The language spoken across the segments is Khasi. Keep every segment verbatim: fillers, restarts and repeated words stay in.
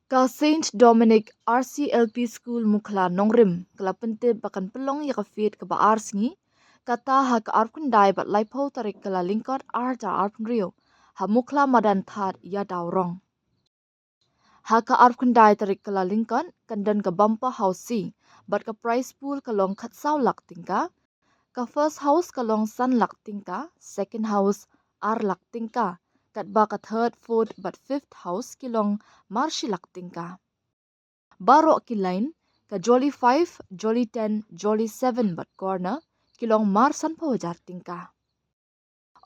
Ka Saint Dominic R C L P School Mukhla Nongrim ka la pyntip ba kan pynlong ïa ka fete kaba ar sngi, kata ha ka arphew khyndai bad laiphew tarik Kyllalyngkot ar hajar arphew hynriew, ha Mukhla Madan Thad Ïadawrong. Ha ka arphew khyndai tarik Kyllalyngkot kan don ka bumper housie, bad ka prize pool ka long khatsaw lak tyngka, ka first house ka long san lak tyngka, second house ar lak tyngka, katba ka third, fourth bad fifth house ki long marshi lak tyngka. Baroh ki line, ka jolly five, jolly ten, jolly seven bad corner, ki long mar sanphew hajar tyngka.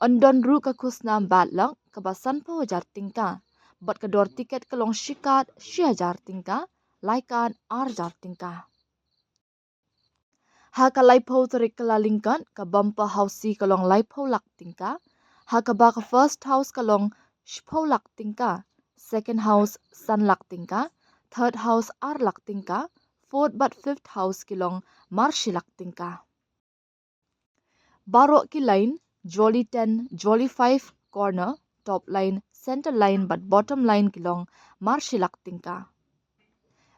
Yn don ruh ka khusnam bad lak kaba sanphew hajar tyngka, bad ka dor tiket ka long shi card shi hajar tyngka, lai card ar hajar tyngka. Ha ka laiphew tarik Kyllalyngkot ka bumper housie ka long laiphew lak tyngka, ha kaba ka first house ka long shiphew lak tyngka, second house san lak tyngka, third house ar lak tyngka, fourth bad fifth house ki long marshi lak tyngka. Baroh ki line, jolly ten, jolly five, corner, top line, center line bad bottom line ki long marshi lak tyngka.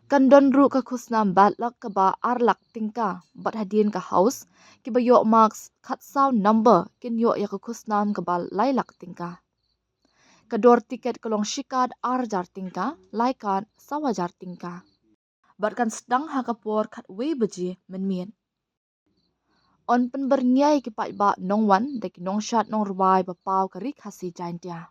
Kan don ruh ka khusnam bad lak kaba ar lak tyngka, bad hadien ka house, kiba ïoh marks khatsaw number kin ïoh ïa ka khusnam kaba lai lak tyngka. Ka dor tiket ka long shi card ar hajar tyngka, lai card saw hajar tyngka. Bad kan sdang ha ka por khatwei baje mynmiet. Yn pynbyrngia ïa ki paidbah nongwan da ki nongshad nongrwai ba paw ka Ri Khasi Jaintia.